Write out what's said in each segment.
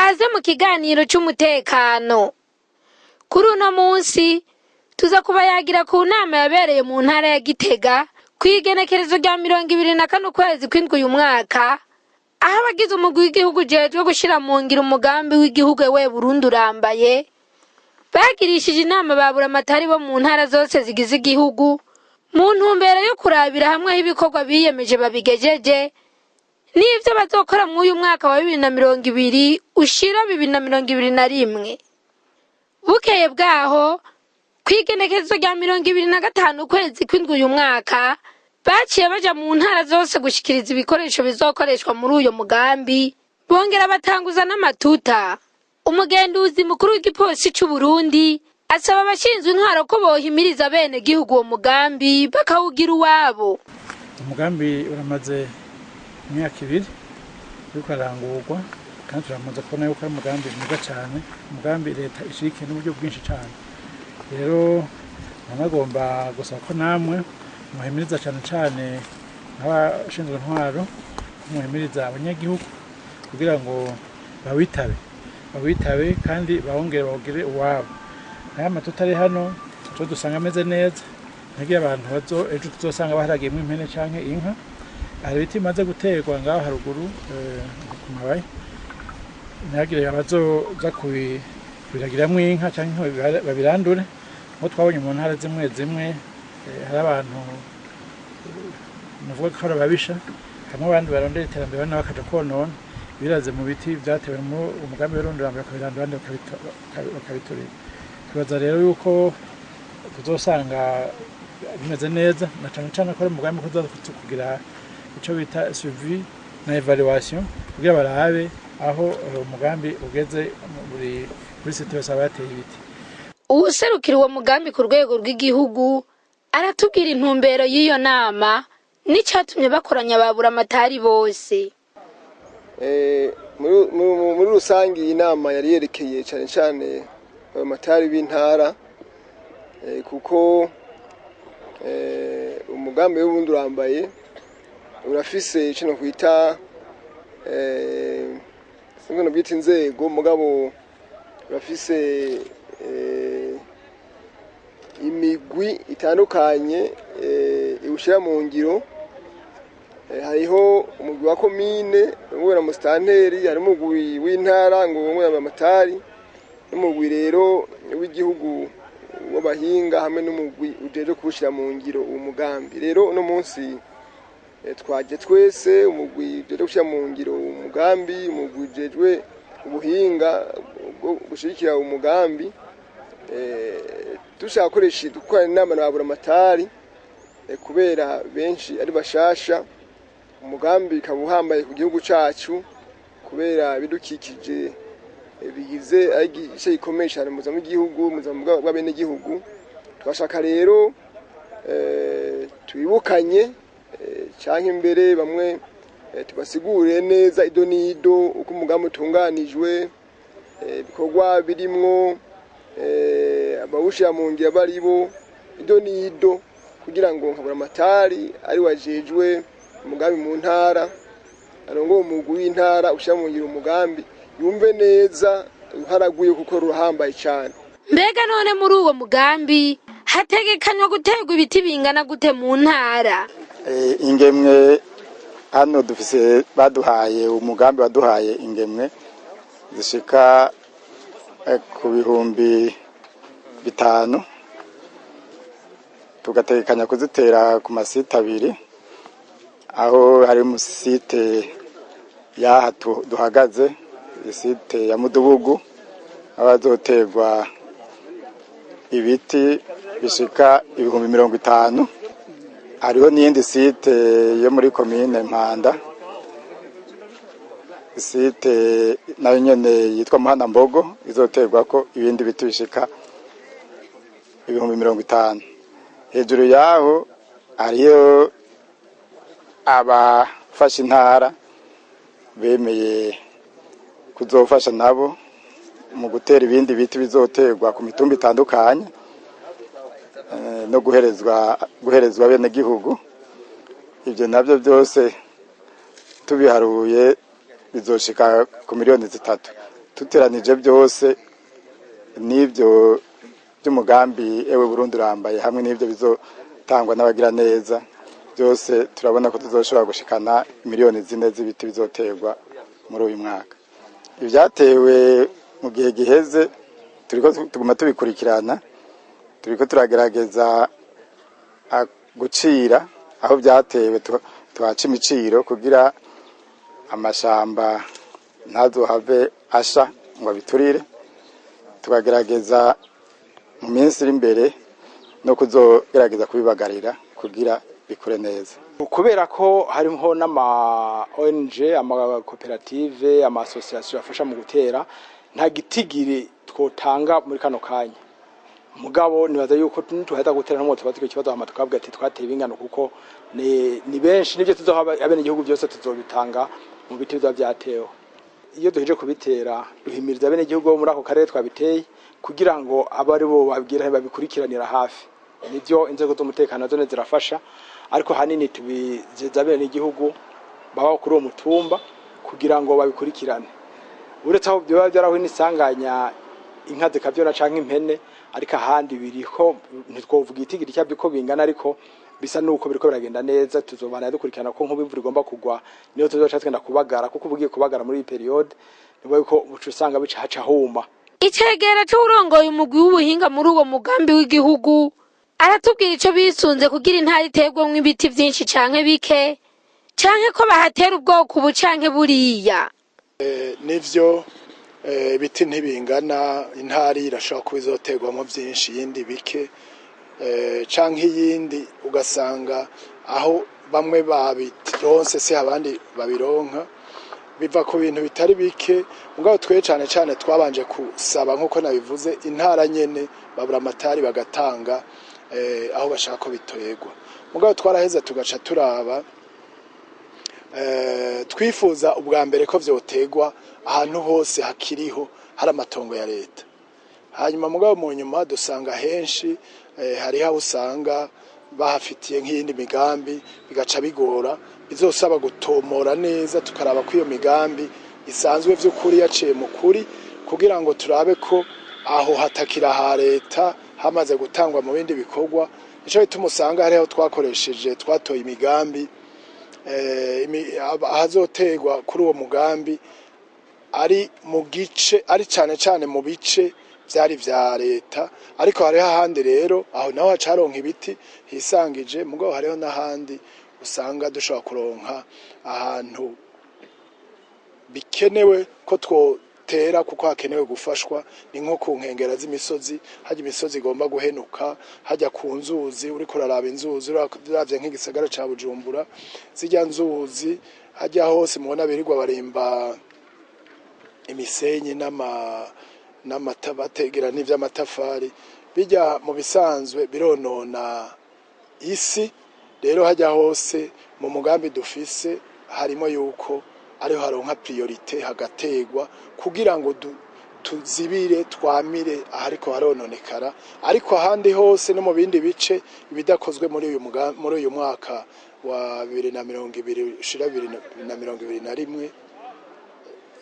Kaze mu kiganiro c'umutekano. Kuri uno munsi tuza kubayagira ku nama yabereye mu ntara ya Gitega kw'igenekerezo rya 24 ukwezi kw'indwi uyu mwaka, aho abagize umugwi w'igihugu ujejwe gushira mu ngiro umugambi w'igihugu We Burundi Urambaye bagirishije inama ba buramatari bo mu ntara zose zigize igihugu, mu ntumbero yo kurabira hamwe aho ibikorwa biyemeje babigejeje n'ivyo bazokora mw'uyu mwaka wa 2020 ushira 2021. Bukeye bwaho, kw'igenekerezo rya 25 ukwezi kw'indwi uyu mwaka, baciye baja mu ntara zose gushikiriza ibikoresho bizokoreshwa muri uyo mugambi, bongera batanguza n'amatuta. Umugenduzi mukuru w'igipolisi c'u Burundi asaba abashinzwe intwaro ko bohimiriza bene gihugu uwo mugambi bakawugira uwabo. Umugambi uramaze imyaka 2 uriko urarangurwa, kandi turamaze kubona yuko ari umugambi mwiza cyane, umugambi leta ishigikiye n'uburyo bwinshi cyane. Rero nagomba gusaba ko namwe muhimiriza, cyane cyane nk'abashinzwe intwaro, muhimiriza abanyagihugu kugira ngo bawitabe kandi bawongere bawugire uwabo. Aya matuta ari hano tuco dusanga ameze neza, ntigira abantu bazo ejo tuzosanga baharagiyemwo impene canke inka. Hari ibiti bimaze guterwa ngaho haruguru ku mabayi, ntihagire abazoza kubiragiramwo inka canke babirandure, nko twabonye mu ntara zimwe zimwe hari abantu nuvuga ko ari ababisha, hamwe abandi barondera iterambere nabo bakaja konona ibiraze mu biti vyatewe mu umugambi w'irondorambere, bakabirandura, abandi bakabiturira. Twibaza rero yuko tuzosanga bimeze neza, na cane cane ko ari umugambi kuza kugira ico bita suivi na évaluation, kugira barabe aho umugambi ugeze buri kuri site yose aba yateye ibiti. Uwuserukira uwo mugambi ku rwego rw'igihugu aratubwira intumbero y'iyo nama n'icatumye bakoranya ba buramatari bose. Muri rusange iyi nama yari yerekeye cyane cyane abamatari b'intara, kuko umugambi w'ubundi urambaye urafise icyo nokwita, sinzi no bwita inzego, mugabo urafise imigwi itandukanye iwushyira mu ngiro. Hariho umugwi wa komine urongowe na musitanteri, hari umugwi w'intara ngo urongowe na amatari, n'umugwi rero w'igihugu w'abahinga, hamwe n'umugwi ujejwe kuwushyira mu ngiro uwo mugambi. Rero uno munsi twaje twese: umugwi ujejwe gushyira mu ngiro uwo mugambi, umugwi ujejwe ubuhinga bwo gushigikira uwo mugambi, dushaka gukoresha dukorana inama na ba buramatari, kubera benshi ari bashasha. Umugambi ukaba uhambaye ku gihugu cacu, kubera ibidukikije bigize ari igice gikomeye cyane mu buzima bw'igihugu, mu buzima bw'abenegihugu. Twashaka rero twibukanye canke imbere bamwe tubasigurire neza ido n'ido uko umugambi utunganijwe, ibikorwa birimwo, abawushira mu ngiro abaribo, ido n'ido, kugira ngo nka buramatari ari wajejwe umugambi mu ntara, arongoye umugwi w'intara ushyira mu ngiro umugambi, yumve neza uruhara rwiwe, kuko rurahambaye cyane. Mbega none muri uwo mugambi hategekanywa guterwa ibiti bingana gute mu ntara? Ingemwe hano dufise, baduhaye umugambi, waduhaye ingemwe zishika ku 5000, tugategekanya kuzitera ku masite abiri, aho hari mu site yaha duhagaze, isite ya Mudubugu, aho hazoterwa ibiti bishika 50,000. Hariho n'iyindi site yo muri komine Mpanda, site nayo nyene yitwa Muhanambogo, izoterwako ibindi biti bishika 50,000. Hejuru yaho hariyo abafasha intara bemeye kuzofasha nabo mu gutera ibindi biti bizoterwa ku mitumba itandukanye, no guherezwa bene gihugu. Ibyo nabyo byose tubiharuye bizoshika ku miliyoni 3. Tuteranije byose n'ibyo by'umugambi Ewe Burundi Urambaye hamwe n'ibyo bizotangwa n'abagira neza, byose turabona ko tuzoshobora gushikana 4 miliyoni z'ibiti bizoterwa muri uyu mwaka. Ibyatewe mu gihe giheze turiko tuguma tubikurikirana, turiko turagerageza gucira aho byatewe, tuhaca imiciro kugira amashamba ntazohave asha ngo abiturire. Tukagerageza mu minsi iri imbere no kuzogerageza kubibagarira kugira bikure neza. Kubera ko hariho n'ama ONG, amakoperative, ama association afasha mu gutera, nta gitigiri twotanga muri kano kanya. Mugabo nibaza yuko nituheza gutera ntumwo tubaza icyo kibazo, hama tukabwira ati twateye bingano, kuko ni benshi. Nivyo tuzoha abenegihugu byose tuzobitanga mu biti bizoba vyatewe. Iyo duheje kubitera, duhimiriza abenegihugu bo muri ako karere twabiteye kugira ngo abe ari bo babwira, babikurikiranira hafi. Nivyo, inzego z'umutekano zone zirafasha, ariko hanini tubizeza abenegihugu baba kuri uwo mutumba kugira ngo babikurikirane. Uretse aho biba byarahuye n'isanganya, inka zikavyona canke impene, ariko ahandi biriho ntitwovuga igitigiri cyabyo ko bingana, ariko bisa nuko biriko biragenda neza. Tuzobana dukurikirana ko nk'ubu imvura igomba kugwa, niyo tuzoca tugenda kubagara, kuko uba ugiye kubagara muri iyi période nibwo yuko uca usanga bica haca huma. Icegera c'uwurongoye umugwi w'ubuhinga muri uwo mugambi w'igihugu aratubwira ico bisunze kugira intara iterwemwo ibiti vyinshi canke bike, canke ko bahatera ubwoko ubu canke buriya. Nivyo, ibiti ntibingana. Intara irashobora kuba izoterwamo byinshi, iyindi bike, canke iyindi ugasanga aho bamwe babironse si abandi babironka. Biva ku bintu bitari bike. Mugabo twe cane cane twabanje kusaba, nk'uko nabivuze, intara nyene babura amatari bagatanga aho bashaka ko biterwa. Mugabo twaraheza tugaca turaba, twifuza ubwa mbere ko vyotegwa ahantu hose hakiriho hari amatongo ya leta. Hanyuma mugabo mu nyuma dusanga henshi hariho aho usanga bahafitiye nk'iyindi migambi, bigaca bigora. Bizosaba gutomora neza, tukaraba ko iyo migambi isanzwe vy'ukuri yaciye mu kuri, kugira ngo turabe ko aho hatakira ha leta hamaze gutangwa mu bindi bikorwa. Nico bituma usanga hariho twakoresheje, twatoye imigambi ahazoterwa kuri uwo mugambi ari mu gice, ari cane cane mu bice vyari vya leta. Ariko hariho ahandi rero aho naho hacaronka ibiti hisangije. Mugabo hariho n'ahandi usanga dushobora kuronka ahantu bikenewe ko twotera kuko hakenewe gufashwa, ni nko ku nkengera z'imisozi, hajya imisozi igomba guhenuka, hajya ku nzuzi. Uriko uraraba inzuzi, uravye nk'igisagara ca Bujumbura, zirya nzuzi hajya hose mubona birirwa barimba imisenyi n'amata, bategera n'ivy'amatafari, bijya mu bisanzwe bironona isi. Rero hajya hose mu mugambi dufise harimo yuko ariho haronka priorité hagategwa, kugira ngo tuzibire, twamire ahariko harononekara. Ariko ahandi hose no mu bindi bice, ibidakozwe muri uyu mwaka wa 2020 ushira 2021,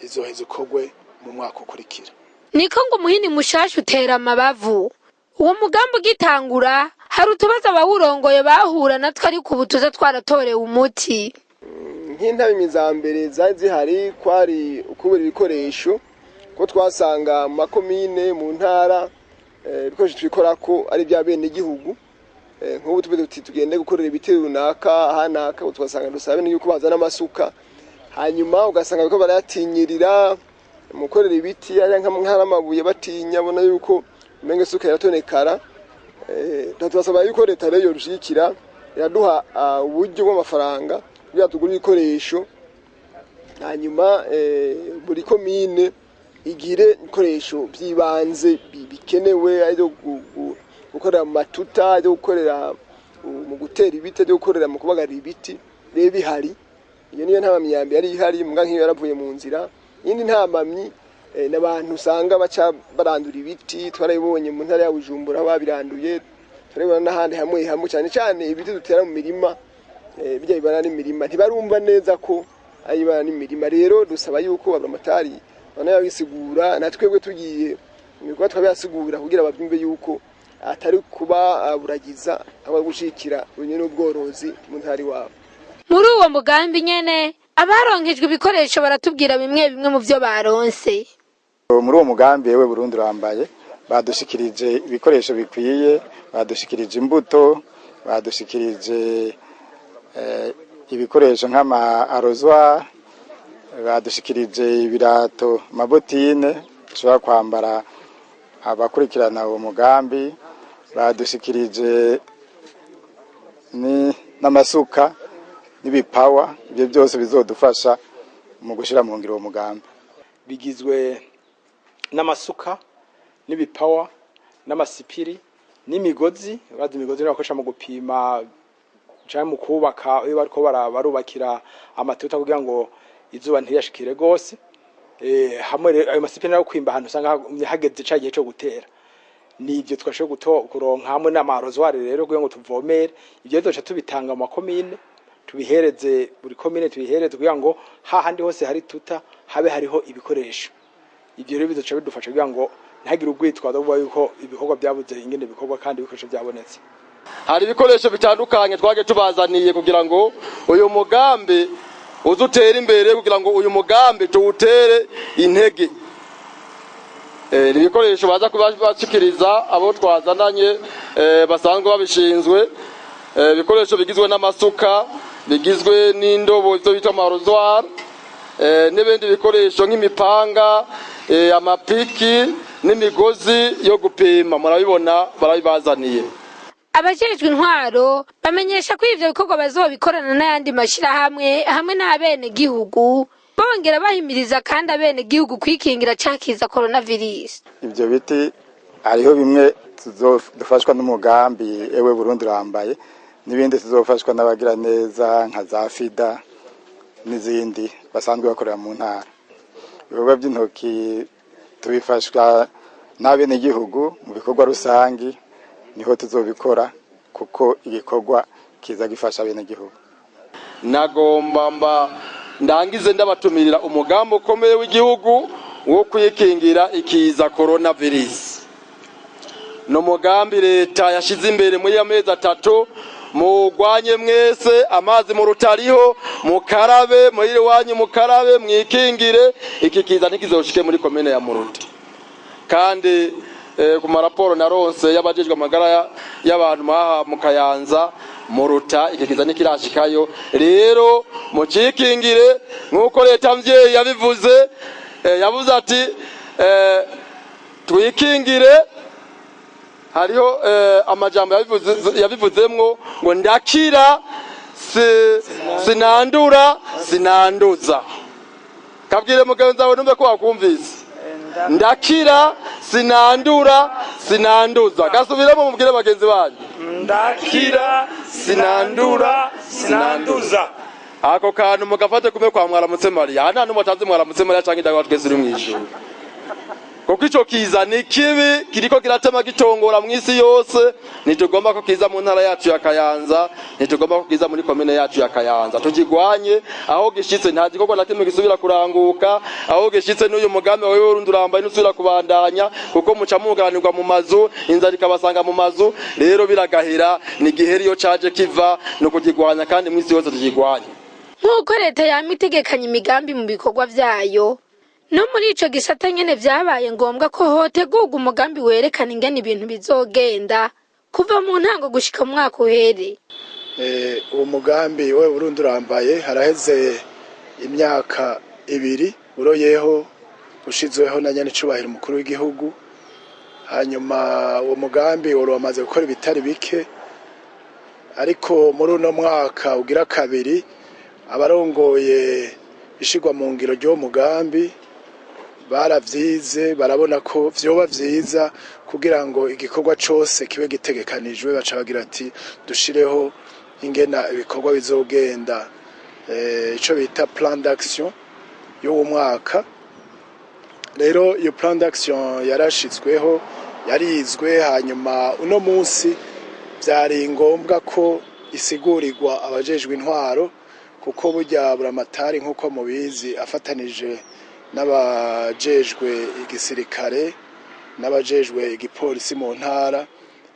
izoheza ikorwe mu mwaka ukurikira. Niko ngo umuhini mushasha utera amabavu. Uwo mugambi ugitangura hari utubazo abawurongoye bahura natwo, ariko ubu tuza twaratorewe umuti. Nk'intabimyi za mbere zari zihari kwari ukubura ibikoresho, ko twasanga mu makomine, mu ntara, ibikoresho tubikorako ari ibya bene igihugu. Nk'ubu tube tuti tugende gukorera ibiti runaka hanaka, tugasanga dusaba bene yuko bazana amasuka, hanyuma ugasanga bariko barayatinyirira mu gukorera ibiti, ari nk'amabuye batinya, abona yuko umenga isuka iratonekara. Turasaba yuko leta rero yorushigikira, iraduha uburyo bw'amafaranga kugira tugure ibikoresho, hanyuma buri komine igire ibikoresho by'ibanze bikenewe, ari gukorera mu matuta, ari gukorera mu gutera ibiti, ari gukorera mu kubagarira ibiti rero bihari. Iyo niyo ntamamyi ya mbere yari ihari, mbwa nk'iyo yaravuye mu nzira. Iyindi ntamamyi n'abantu usanga baca barandura ibiti. Twarabibonye mu ntara ya Bujumbura babiranduye, turabibona n'ahandi hamwe hamwe, cyane cyane ibiti dutera mu mirima, bijya bibana n'imirima. Ntibarumva neza ko ari ibana n'imirima. Rero dusaba yuko abamotari Banabisigura, na twebwe tugiye mu bikorwa twabibasigura kugira babyumve yuko atari kubaburagiza, ahubwo gushikira uburimyi n'ubworozi mu ntara iwabo. Muri uwo mugambi nyene, abaronkejwe ibikoresho baratubwira bimwe bimwe mu vyo baronse. Muri uwo mugambi Ewe Burundi Urambaye, badushikirije ibikoresho bikwiye, badushikirije imbuto, badushikirije ibikoresho nk'ama arrosoir, badushikirije ibirato, amabotine bashobora kwambara abakurikirana uwo mugambi, badushikirije n'amasuka n'ibipawa. Ibyo byose bizodufasha mu gushyira mu ngiro uwo mugambi. Bigizwe n'amasuka n'ibipawa n'amasipiri n'imigozi. Bazi imigozi niyo bakoresha mu gupima canke mu kubaka, iyo bariko barubakira amatuta kugira ngo izuba ntiriyashikire gose. Hamwe rero ayo masipiri nayo kwimba ahantu usanga hageze ca gihe co gutera. Nivyo twashoboye kuronka, hamwe n'ama arrosoir rero kugira ngo tuvomere. Ivyo rero duca tubitanga mu makomine, tubihereze buri komine, tubihereze kugira ngo hahandi hose hari tuta habe hariho ibikoresho. Ivyo rero bizoca bidufasha kugira ngo ntihagire urwitwazo kuvuga yuko ibikorwa byabuze ingene bikorwa kandi ibikoresho byabonetse. Hari ibikoresho bitandukanye twagiye tubazaniye kugira ngo uyu mugambi uze utere imbere, kugira ngo uyu mugambi tuwutere intege. Ni ibikoresho baza kubashikiriza abo twazananye basanzwe babishinzwe. Ibikoresho bigizwe n'amasuka, bigizwe n'indobo, ivyo bita ama arrosoir, n'ibindi bikoresho nk'imipanga, amapiki n'imigozi yo gupima. Murabibona, barabibazaniye. Abajejwe intwaro bamenyesha ko ivyo bikorwa bazobikorana n'ayandi mashirahamwe hamwe n'abenegihugu, bongera bahimiriza kandi abenegihugu kwikingira ca kiza coronavirus. Ibyo biti hariho bimwe dufashwa n'umugambi Ewe Burundi Urambaye, n'ibindi tuzofashwa n'abagira neza nka za FIDA n'izindi basanzwe bakorera mu ntara. Ibikorwa by'intoki tubifashwa n'abenegihugu mu bikorwa rusangi, niho tuzobikora, kuko igikorwa kiza gifasha abenegihugu. Nagomba mba ndangize ndabatumirira umugambi ukomeye w'igihugu wo kwikingira ikiza coronavirus. Ni umugambi leta yashize imbere muri amezi 3. Mugwanye mwese, amazi mu rutariho, mukarabe muhira iwanyu, mukarabe, mwikingire. Iki kiza ntikizoshike muri komine ya Muruta. Kandi ku maraporo naronse y'abajejwe amagara y'abantu maha mu Kayanza, Muruta iki kiza ntikirashikayo. Rero mucikingire nk'uko leta mvyeyi yabivuze. Yavuze ati twikingire. Hariho amajambo yabivuzemwo ngo ndakira, sinandura, sinanduza. Kabwire mugenzi wawe numve ko wakumvise: ndakira, sinandura, sinanduza. Gasubiremo mubwire bagenzi banyu. Ndakira, sinandura, sinanduza. Ako kantu mugafate kumwe kwa Mwaramutse Mariya. Nta n'umwe atazi Mwaramutse Mariya canke Dawe wa twese uri mw'ijuru, kuko ico kiza ni kibi kiriko kiratema gitongora mw'isi yose. Ntitugomba ko kiza mu ntara yacu ya Kayanza, ntitugomba ko kiza muri komine yacu ya Kayanza. Tukigwanye. Aho gishitse nta gikorwa na kimwe gisubira kuranguka. Aho gishitse n'uyu mugambi wawe Burundi Urambaye nusubira kubandanya, kuko muca mugaranirwa mu mazu, inzara ikabasanga mu mazu. Rero biragahera ni giheri iyo caje kiva no kukigwanya, kandi mw'isi yose tukigwanye. Nk'uko leta yama itegekanya imigambi mu bikorwa vyayo, no muri ico gisata nyene vyabaye ngombwa ko hotegurwa umugambi werekana ingene ibintu bizogenda kuva mu ntango gushika mu mwaka uhere. Uwo mugambi we Burundi Urambaye haraheze imyaka 2 uroyeho, ushizweho na nyenicubahiro umukuru w'igihugu. Hanyuma uwo mugambi wari wamaze gukora ibitari bike, ariko muri uno mwaka ugira kabiri abarongoye ishirwa mu ngiro ry'uwo mugambi baravyize, barabona ko vyoba vyiza kugira ngo igikorwa cose kibe gitegekanijwe. Baca bagira ati dushireho ingena ibikorwa bizogenda, ico bita plan d'action y'uwo mwaka. Rero iyo plan d'action yarashizweho, yarizwe. Hanyuma uno munsi vyari ngombwa ko isigurirwa abajejwe intwaro, kuko burya buramatari, nk'uko mubizi, afatanije N'abajejwe igisirikare n'abajejwe igipolisi mu ntara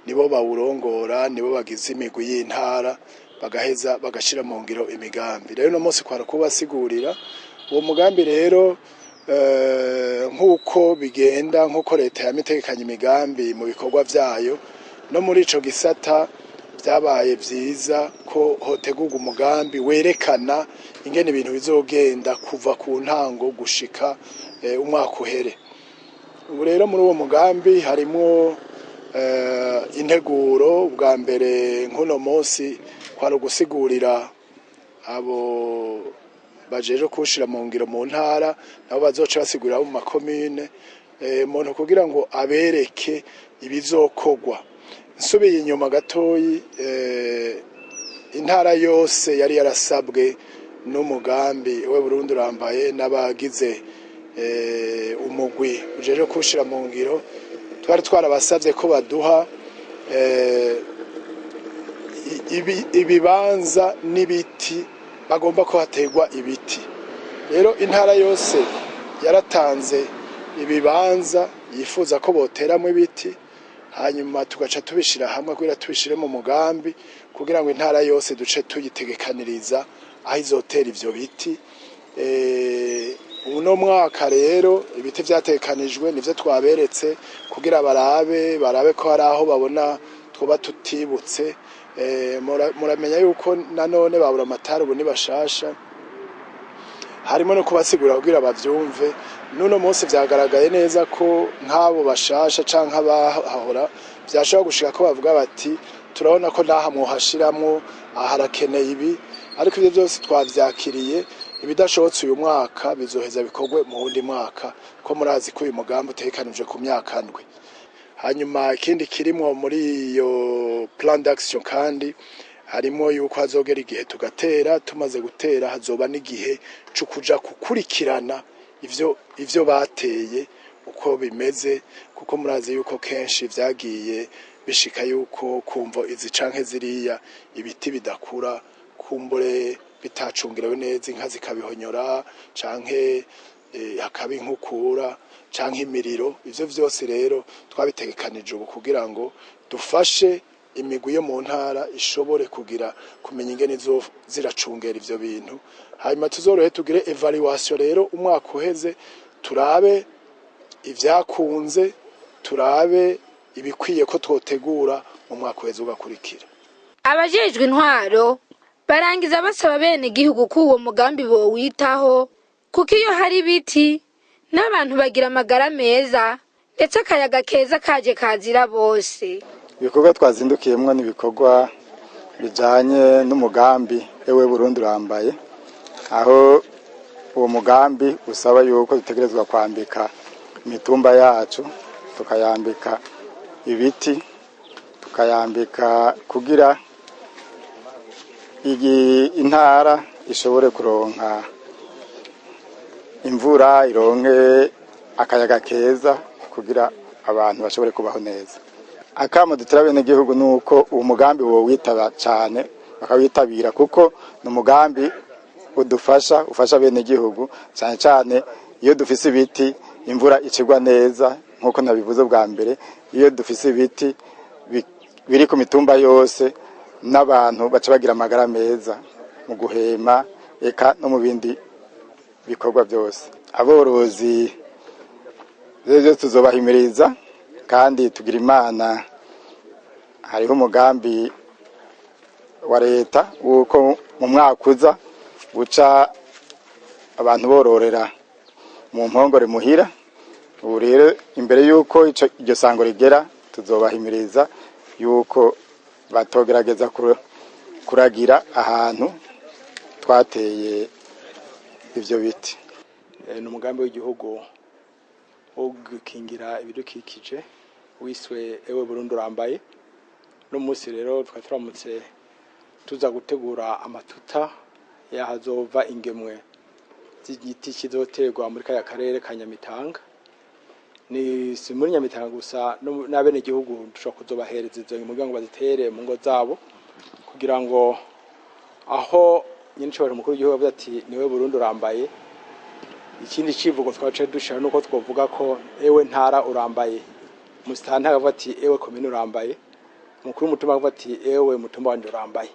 nibo bawurongora, nibo bagize imigwi y'intara, bagaheza bagashira mu ngiro imigambi. Rero uno munsi kwara kubasigurira uwo mugambi. Rero nk'uko bigenda, nk'uko leta yamitegekanya imigambi mu bikorwa vyayo, no muri ico gisata byabaye vyiza ko hotegurwa umugambi werekana ingene ibintu bizogenda kuva ku ntango gushika umwaka uhere. Ubu rero muri uwo mugambi harimwo integuro. Bwa mbere nk'uno munsi kwari ugusigurira abo bajeje kuwushira mu ngiro mu ntara, nabo bazoca basigurira abo mu makomine, muntu kugira ngo abereke ibizokorwa. Nsubiye inyuma gatoyi, intara yose yari yarasabwe n'umugambi we Burundi urambaye n'abagize umugwi ujeje kuwushira mu ngiro, twari twarabasabye ko baduha ibibanza n'ibiti bagomba ko haterwa ibiti. Rero intara yose yaratanze ibibanza yifuza ko boteramo ibiti, hanyuma tugaca tubishira hamwe kugira tubishire mu mugambi, kugira ngo intara yose duce tuyitegekaniriza aho izotera ivyo biti. Uno mwaka rero ibiti vyatekanijwe nivyo twaberetse kugira barabe ko hari aho babona twoba tutibutse. Muramenya yuko nanone babura amatara ubu ni bashasha, harimo no kubasigura kugira bavyumve. N'uno munsi vyagaragaye neza ko nk'abo bashasha canke abahahora vyashobora gushika ko bavuga bati: "Turabona ko naha mwohashiramwo, aha harakeneye ibi." Ariko ivyo vyose twavyakiriye. Ibidashobotse uyu mwaka bizoheza bikorwe mu wundi mwaka, ko murazi ko uyu mugambi utegekanijwe ku myaka 7. Hanyuma ikindi kirimwo muri iyo plan d'action kandi harimo yuko hazogera igihe tugatera. Tumaze gutera, hazoba n'igihe co kuja gukurikirana ivyo bateye uko bimeze, kuko murazi yuko kenshi vyagiye bishika yuko kumvo izi canke ziriya ibiti bidakura, kumbure bitacungirewe neza, inka zikabihonyora, canke hakaba inkukura canke imiriro. Ivyo vyose rero twabitegekanije ubu kugira ngo dufashe imigwi yo mu ntara ishobore kugira kumenya ingene izo ziracungera ivyo bintu. Hanyuma tuzorohe tugire évaluation rero umwaka uheze, turabe ivyakunze, turabe ibikwiye ko twotegura mu mwaka uheze ugakurikira. Abajejwe intwaro barangiza basaba bene igihugu ko uwo mugambi bowitaho, kuko iyo hari ibiti n'abantu bagira amagara meza, ndetse akayaga keza kaje kazira bose. Ibikorwa twazindukiyemwo ni ibikorwa bijanye n'umugambi Ewe Burundi urambaye, aho uwo mugambi usaba yuko dutegerezwa kwambika imitumba yacu, tukayambika ibiti, tukayambika kugira intara ishobore kuronka imvura, ironke akayaga keza, kugira abantu bashobore kubaho neza. Akamo dutera bene gihugu nuko uwo mugambi wowitaba cane, bakawitabira, kuko ni umugambi udufasha, ufasha bene gihugu cyane cyane. Iyo dufise ibiti, imvura icigwa neza. Nkuko nabivuze bwa mbere, iyo dufise ibiti biri ku mitumba yose, n'abantu baca bagira amagara meza mu guhema, eka no mu bindi bikorwa byose. Aborozi rero tuzobahimiriza, kandi tugira Imana hariho umugambi wa leta wuko mu mwaka uza guca abantu bororera mu mpongore muhira. Ubu rero imbere y'uko iryo sango rigera, tuzobahimiriza yuko batogerageza kuragira ahantu twateye ivyo biti. Ni umugambi w'igihugu wo gukingira ibidukikije wiswe Ewe Burundi urambaye. No munsi rero twari turamutse tuza gutegura amatuta y'ahazova ingemwe z'igiti kizoterwa muri kaya karere ka Nyamitanga. Ni si muri Nyamitanga gusa, n'abenegihugu dushobora kuzobahereza izo ngemwe kugira ngo bazitere mu ngo zabo, kugira ngo aho nyenicubahiro umukuru w'igihugu avuze ati: "Niwe Burundi urambaye." Ikindi civugo twace dushira nuko twovuga ko ewe ntara urambaye, musitanteri akavuga ati ewe komine urambaye, umukuru w'umutumba akavuga ati ewe mutumba wanje urambaye.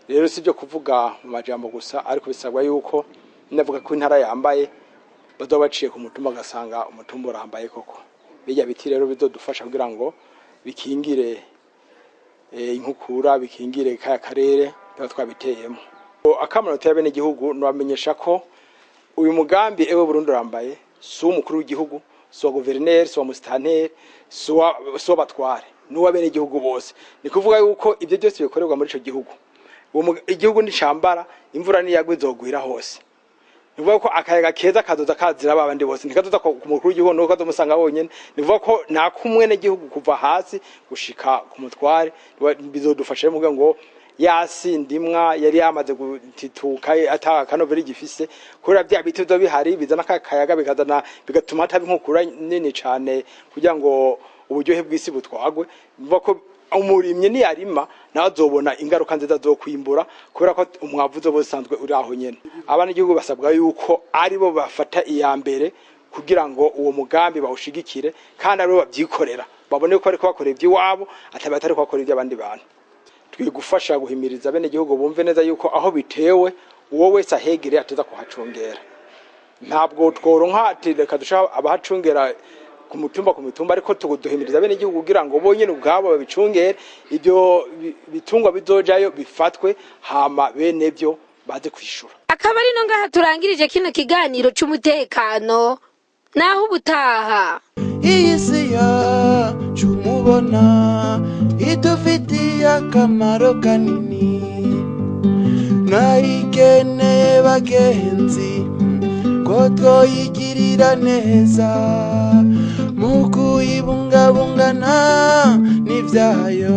Rero si byo kuvuga mu majambo gusa, ariko bisabwa yuko navuga ko intara yambaye bazoba baciye ku mutumba agasanga umutumba urambaye koko. Bijya biti rero bizodufasha kugira ngo bikingire inkukura, bikingire kaya karere tuba twabiteyemo. Akamaro bene igihugu nabamenyesha ko uyu mugambi ewe Burundi urambaye si uw'umukuru w'igihugu, si uwa guverineri, si uwa musitanteri, si uw'abatware, ni uw'abenegihugu bose. Ni kuvuga yuko ibyo byose bikorerwa muri ico gihugu. Igihugu nicambara, imvura niyagwa izogwira hose. Ni ukuvuga ko akayaga keza kazoza kazira babandi bose, ntikazoza ku mukuru w'igihugu nuko kazomusanga bonyene. Ni ukuvuga ko nta kumwenegihugu kuva hasi gushika ku mutware, bizodufasha rero ngo yasi ndimwa yari yamaze gutituka ata kanovera igifise, kubera bya biti bizoba bihari bizana akayaga, bikazana bigatuma hataba inkukura nini cane kugira ngo uburyohe bw'isi butwagwe. Bivuga ko umurimyi niyarima nawe azobona ingaruka nziza zo kwimbura, kubera ko umwavu uzoba usanzwe uri aho nyene. Abanyagihugu basabwa yuko aribo bafata iya mbere kugira ngo uwo mugambi bawushigikire, kandi aribo babyikorera, babone ko bariko bakora ivy'iwabo ataba atari bakora ivy'abandi bantu. Twiye gufasha guhimiriza bene gihugu bumve neza yuko aho bitewe uwo wese ahegereye ateza kuhacungera. Ntabwo tworonka ati reka dushaka abahacungera ku mutumba ku mitumba, ariko tuduhimiriza bene igihugu kugira ngo bonyene ubwabo babicungere, ibyo bitungwa bizojayo bifatwe, hama bene byo baze kwishura. Akaba ari no ngaha turangirije kino kiganiro c'umutekano, naho ubutaha. Iyi si yacu mubona idufitiye akamaro kanini, mwayikeneye bagenzi ko twoyigirira neza mu kuyibungabungana n'ibyayo.